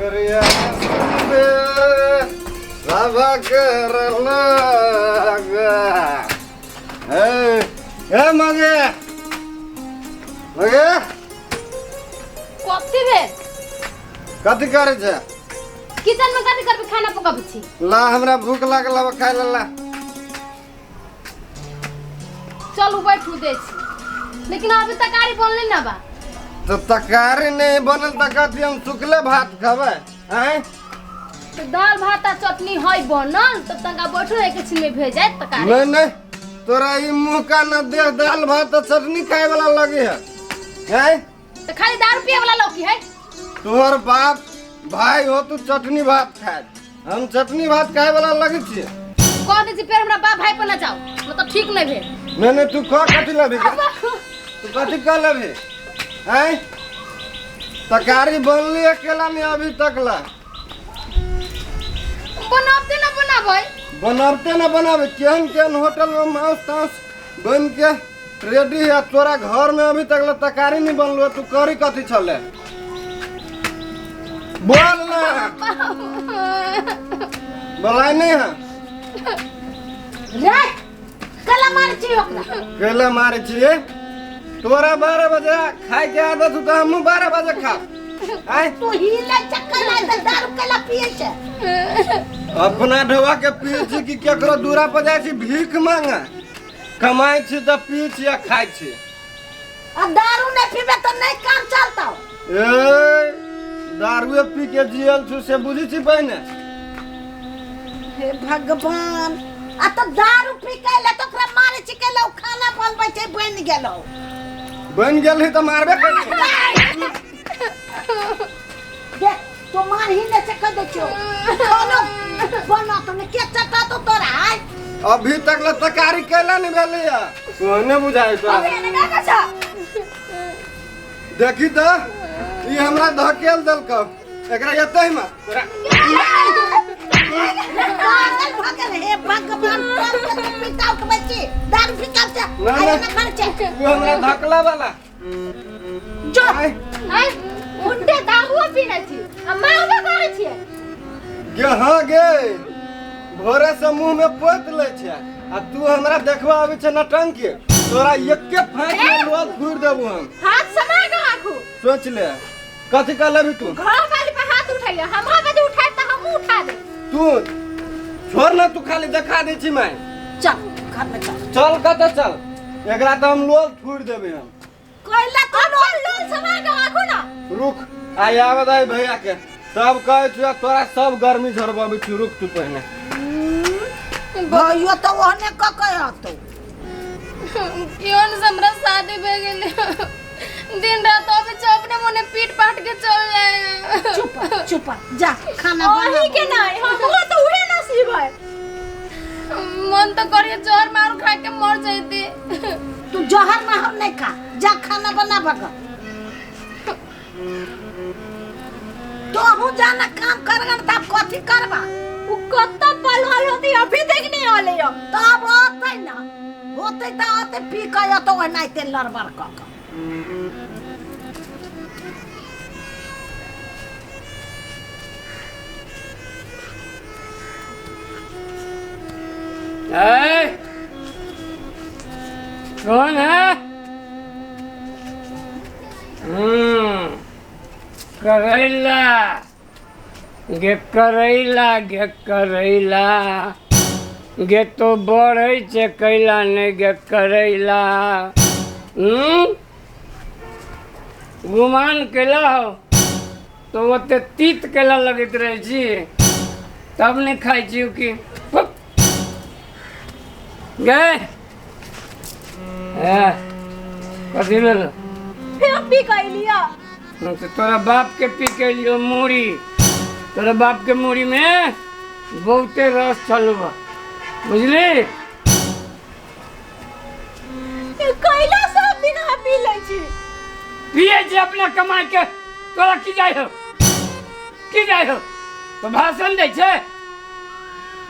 करिया बाबा कर लगा। ए ए मगे मगे। कथी भेल? कथी करै छै? किचन में कथी करबै, खाना पकाबै छी। ला, हमरा भूख लागल हवे, खाय ला ला। चलू बैठू, दै छी, लेकिन अभी तरकारी बनले ना बा। तो तरकारी नहीं बनल तऽ कथी हम सुखले भात खेबै आँय? तो दाल भात आ चटनी है बनल, तब तनका बैठू, एक छिन में भेज जायत तरकारी। नहीं नहीं, तोरा ई मुंह का न देह दाल भात आ चटनी खाए वाला लगी है आँय? तो खाली दारू पिए वाला लौकी है। तोहर बाप भाई हो, तू चटनी भात खाए, हम चटनी भात खाए वाला लगे छियै? कह दै छी, फेर हमरा बाप भाई पर ना जाओ, मतलब ठीक नहीं भेल। नहीं नहीं, तू कह कथी लेबही, तू कथी कह लेबही आँय? तरकारी बनली अकेला नहीं अभी तक ला? बनाबते ना बनाबै। बनाबते ना बनाबे। केहन केहन होटल में मांस तांस बन के रेडी है, तोरा घर में अभी तक ला तरकारी नहीं बनलो। तू करी कथी छले, बोल ना। बोलाय नहीं है। रे, कला मारै छी ओकरा? केला मारे छियै? तोरा 12 बजे खाय के आदत हो तऽ हमहूँ 12 बजे खा आय। तू हिले चक्कर लाय तऽ दारू केला पियै छै? अपना ढोआ के पी छी कि केकरो दूरा पर जाइ छी भीख मांगे? कमाइ छी तऽ पी छी आ खाइ छी। आ दारू नहि पीबे तऽ नहि काम चलतौ। ए, दारुए पी के जियल छु से बुझी छी पहिने। हे भगवान, आ तऽ दारू पी के ले तऽ ओकरा मारै छी केला? ओ खाना बनबै छै, बनि गेलौ। बनि गेल ही तऽ मारबे करी। देख, तो मार ही नहि छै, कह दै छियौ। खाना बना तो ने के चटा तो तोरा आय? अभी तक ले तरकारी कैला नहीं भेलै है, तोहने बुझाइ तोरा। अभी एने का कछा। देखी तऽ ई हमरा धकेल देलकौ, एकरा एतै ही मार तोरा। पागल भऽ गेल। हे भगवान, तोर के तू पिता उठबै छी दारू पी के छै? ना, आइ ना। एना करै छै? तू हमरा धकला वाला जो। आय। आय उल्टे दारूओ पीने छी आ मारबो करै छियै। गे हाँ गे, भोरे से मुंह में पोत लै छै आ तू हमरा देखबा आबै छै नटंकी। तोरा एके फाँक में लोल फोड़ देबू हम। हाथ समार के राखू। सोच ले, कथी कर लेबी तू? घर वाली पे हाथ उठाइए, हमरा पे जे उठाए तऽ हमहूँ उठा दे। तू छोड़ ना, तू खाली देखा दै छी मैं। चल, घर में चल। चल, कतऽ चल? एकरा तऽ हम लोल फोड़ देबै हम। कोइला तो अपन लोल समार के राखू ना। रुक, आइ आबऽ दे भैया के, तब कहै छियौ तोरा सब गर्मी झरबबै छी। रुक तू पहिने। भयो तऽ ओहने कऽ के अतौ। केहन से हमरा शादी भए गेलै, दिन रात अबै छै, अपने मोने पीट पाट के चल जाए। चुप चुप, जा खाना अहीं बना। के नहीं, हमरो तो उहे नसीब है। मन तो करिए जहर मार खा के मर जैती। तू जहर माहौर नहीं खा, जा खाना बना बगा। तोहू जाना काम करगन, तब कथी करबा? उ कत्ता पलहल होती, अभी तक नहीं आले हो। तब होतै ना, होतै तऽ होतै, पी के अतौ एनाहिते लड़बड़ कऽ के। ए, कौन है? करैला गे, करैला गे, करैला गे, तो बढ़ै छै कैला नहि गे करैला। गुमान केला हो तो ओते तीत केला लगैत रहै छी, तब नहि खाइ छी कि फुक। गे हे, कथी भेल? फिर पी के लिया। तो तोरा बाप के पी के लियो मूड़ी, तोरा बाप के मूड़ी में बहुते रस छलू बा, बुझली? कैला सब दिन हम पी लै छी। पिए छी अपना कमाई के, तोरा की जाइ हो, की जाइ हो? तो भाषण दै छै,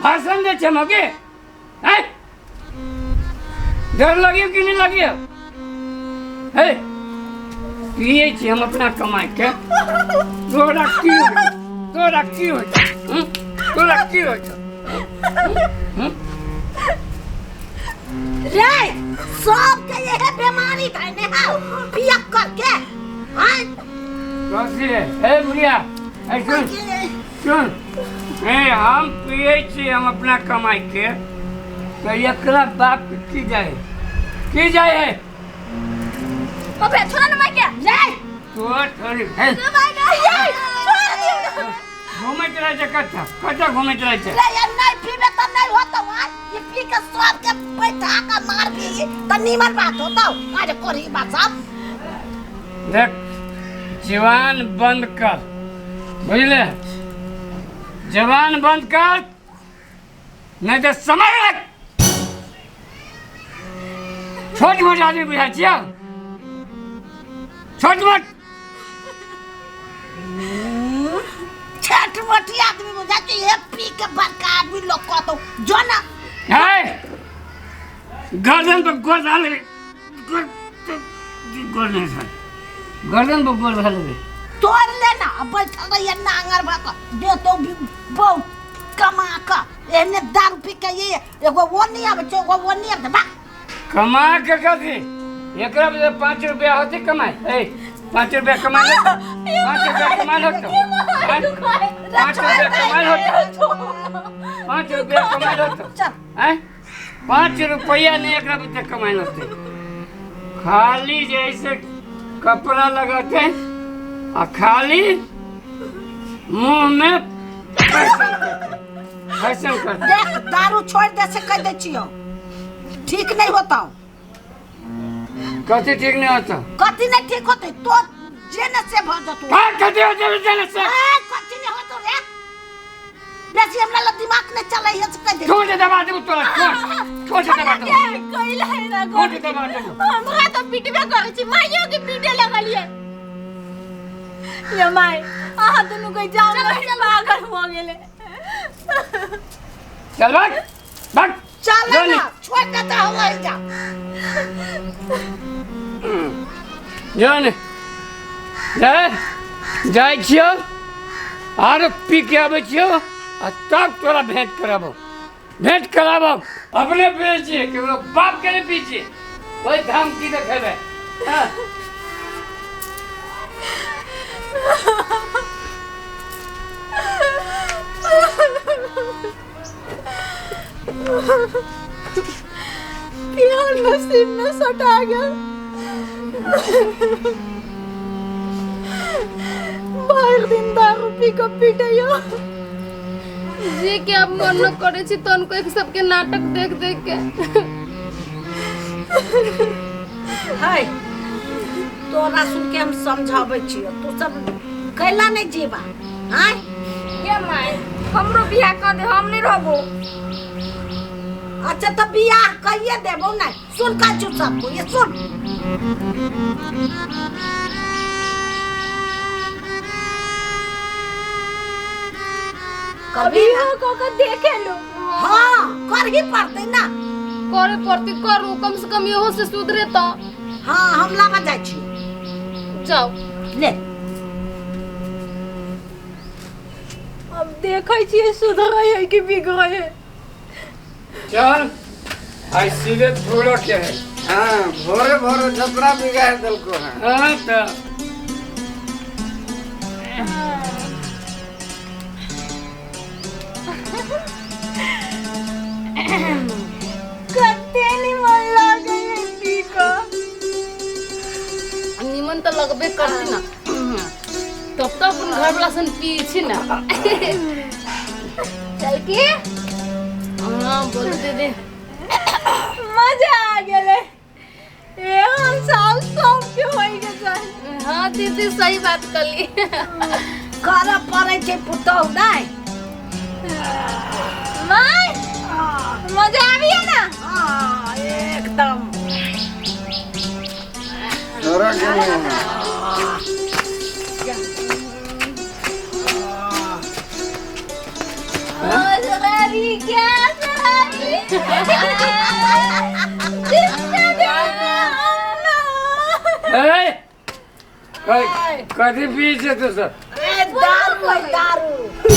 भाषण दै छै मगे हैं? डर लगियो कि नहीं लगियो? हे, पिए छी हम अपना कमाई के, तोरा की? तोरा की होइ छौ हूँ? तोरा की होइ छौ रे सबके यहे बीमारी था ने हाउ पियक करके हाँ कथी रे हे बुढ़िया ए सुन सुन ए हम पिए छी हम अपना कमाई के तो एकरा बाप के की जाए की जाए है अबे छोड़ ना माय के रे तो थोड़ी है माय के ये छोड़ दियो ना घूमैत रहै छै कतऽ कतऽ घूमैत रहै छै रे ये नहीं पीबे तो नहीं होता वहाँ ये पी के सब के बैठा के मार भी तो नीमन बात होता अरे कोरी बात साहब देख जवान बंद कर बुझले जवान बंद कर नहीं तो समय रख छोट मोट आदमी बुझाइ छियै छोट मोट छोट मोटी आदमी बुझा के ये पी के बड़का आदमी लोग कहतो जो ना है गर्दन पर गोर डाल गोर गोर नहीं था गर्दन पर गोर डाल दे तोड़ लेना अब बैठल रहिए नांगर भऽ कऽ देतो भी बहुत कमा कऽ एहने दारू पी के ये एगो वो नहीं आबै छै एगो वो नहीं आबै छै बा कमा के कथी एकरा बदले 5 रुपया होते कमाए ए 5 रुपया कमा ले 5 रुपया कमा लो तो 5 रुपया कमा लो तो 5 रुपया कमा लो तो चल हैं 5 रुपया नहीं एकरा बदले कमाए होते खाली जैसे कपड़ा लगाते आ खाली मुंह में फैशन करते फैशन करते देख दारू छोड़ दे से कह दै छियौ ठीक नहीं होता कथी ठीक नहीं होता कथी नहीं ठीक होते तो जे न से भऽ जतौ का कथी होते जाने से ए, कथी नहीं होतो रे बेसी हमरा लग दिमाग नहीं चलै है से कह दे ठोक दबा देबो तोरा ठोक ठोक दबा देबो कैला है ना ठोक दबा देबो हमरा तो पिटबे करै छी माइयो के पीटे लगलिए ये माय अहाँ दुनू के जाम में पागल भऽ गेलै चल भाग भाग चल जो ना छोड़ दे तो हम जा जो ने जा जाइ छियौ आर पी के आबै छियौ आ तब तोरा भेंट कराबो भेंट कराबो अपने पियै छियै केकरो बाप के नहि पी छियै ओहि धाम की देखेबै हाँ केहन नसीब में सटा गेल भरि दिन दारू पी कऽ पीटैया जे के अब मन न करे छी तनको एक सबके नाटक देख देख के है तोरा सुन के हम समझाबै छियौ तू सब कैला नहीं जीवा आय ये माय हमरो बियाह कर दे हम नहीं रहबो अच्छा तो बियाह कहिए देबो नहीं सुन का चुप सबको ये सुन कभी ना को के देखे लो हाँ कर ही पड़ते ना करे पड़ती करू कम से कम इहो से सुधरे तो हाँ हम लाबा जाइ छी जाओ ले अब देखै छियै सुधरै है कि बिगड़ै है चल आई सीधे भोरो के है हाँ भोरे भोरे झपरा बिगाड़ देलको है हाँ तो कते निमन लागै है पी कऽ निमन तो लगबे करती ना तब तो अपन घर वाला सन पी छी ना चल के हाँ बोल दीदी मजा आ गेलै एहन साल सबके होइ के चाही हाँ दीदी सही बात कली करऽ पड़ै छै पुतहु नहि माय मजा आबिए ना हाँ एकदम तोरा के मुँह। शराबी क्या शराबी ए कथी पी छै तू सब ए दारू है दारू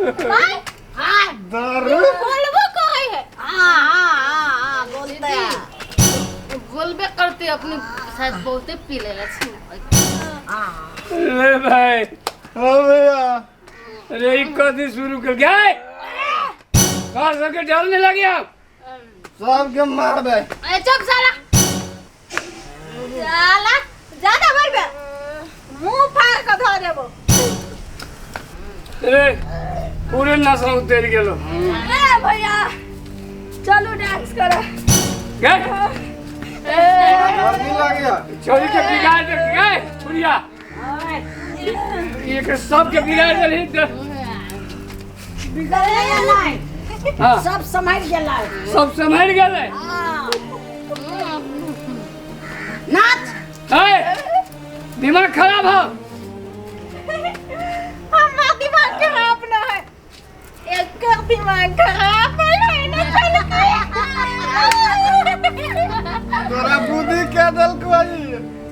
माय हाँ दारू बोलबो कहै है। हाँ हाँ हाँ हाँ बोलते हैं। बोलबे करते अपने शायद बहुते पी लेले छी। हाँ रे भाई। हाँ भैया। अरे ई कथी शुरू कर गए घर सबके डर नहीं लगे अब? सबके मारबै। ए चुप साला। साला ज्यादा बोलबे मुंह फाड़ के धऽ देबो। रे पूरे नशा उतर गेलो। ए भैया चलू डांस करो। गए गर्मी लागे। छोरी के बिगाड़ दे गए छुरिया ये सबके बिगाड़ दे। बिगड़ले या नहीं? हाँ। सब समझ गेलै। सब समझ गेलै। हाँ। नाच। ए दिमाग खराब हो। हमार दिमाग खराब न है, एकर दिमाग खराब है ना। चल तोरा बुद्धि के देलको आई?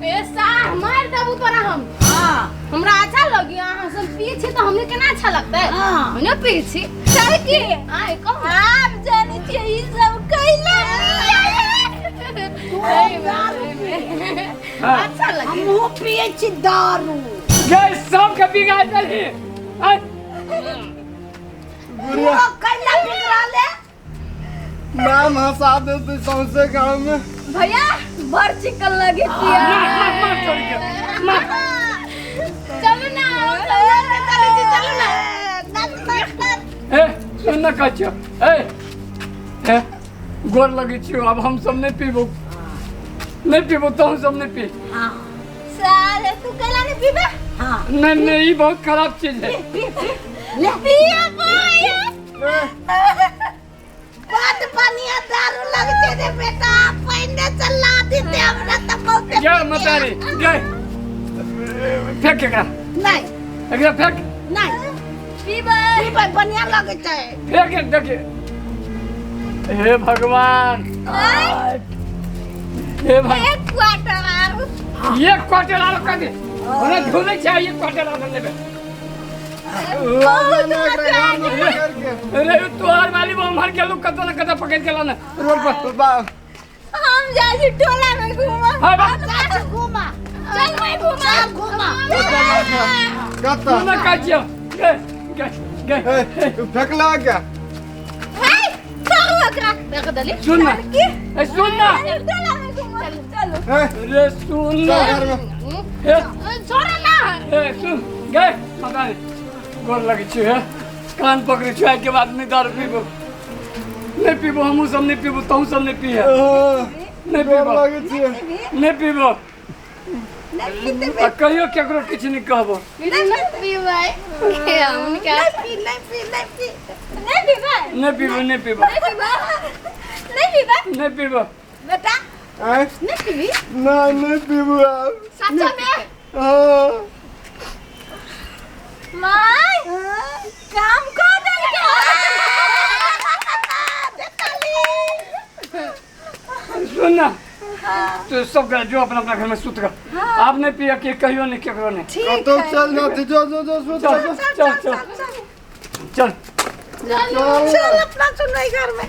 ए साह मार देबू तोरा हम। हाँ हमरा अच्छा लगी अहाँ सब पिए छी तो हमने केना अच्छा लगतै? हाँ। हमने पिए छी। चल की आय कहू। आप जानै छियै ई सब कैला। हाँ। अच्छा लगी। हमहूँ पिए छी दारू। गए सबके बिगाड़ दे। बुढ़िया वो कैला बिगड़ले? नाम हंसा देते सौंसे गाँव में। भैया बड़ चिकन लगे पिया। मार मार मार छोरी के मार। चलू ना चलू चलू ना। नाच नाच नाच। ए सुन ना कहै छियौ। ए ए गोर लगै छियौ अब हम सब नहीं पीबो, नहीं पीबो तो हम सब नहीं पी। हाँ साले तू कैला नहीं पीबे? हाँ नहीं नहीं ये बहुत खराब चीज है। पी पी ले पिया भैया। बड बढ़िया दारू लग छै रे बेटा, पहिने से ला देते हमरा त बहुते। गए मतारी गए फेंक एकरा। नहीं एकरा फेंक। नहीं पीबै पीबै बढ़िया लगै छै। फेंक देखिए। हे भगवान हे भगवान। एक क्वार्टर आरो। एक क्वार्टर आरो कर दे। हमरा झूले छै एक क्वार्टर आरो लेबे। अरे तोहर वाली वो मर गेलू कतो न कतो पकड़ के लाना रोड पर। हम जाइ छी टोला में घूमऽ। हां बा चल घूमा। चल मैं घूमा। चल घूमा। कत्ता सुन कहै छियौ। गए गए गए फेंकला क्या? हे छोड़ू ओकरा। फेंक देली। सुन ना ए सुन ना। टोला में घूमऽ चलू। अरे सुन ना। ए छोड़ ना। ए सुन गए मतारी गोर लगै छियौ। हे कान पकड़ै छियौ के बाद नहीं दारू पीबो, नहीं पीबो हमहूँ सब नहीं पीबो तहूँ सब नहीं पिए। नहीं पीबो नहीं पीबो आ कहियो केकरो किछु नहीं कहबो। नहीं पीबै हम क्या नहीं पी नहीं पी नहीं पी नहीं पीबै। नहीं पीबो नहीं पीबो नहीं पीबै नहीं पीबै नहीं पीबो बेटा। नहीं पीबी? नहीं नहीं पीबो अब। सच्चा में? हाँ। My काम कर देलकै। सुन ना तो सब जो अपना अपना घर में सुत कर। आप नहीं पिया कि कहियो नहीं केकरो नहीं। कतौ चल जाते जो जो जो सुत चल चल चल चल चल अपना सुनोई घर में।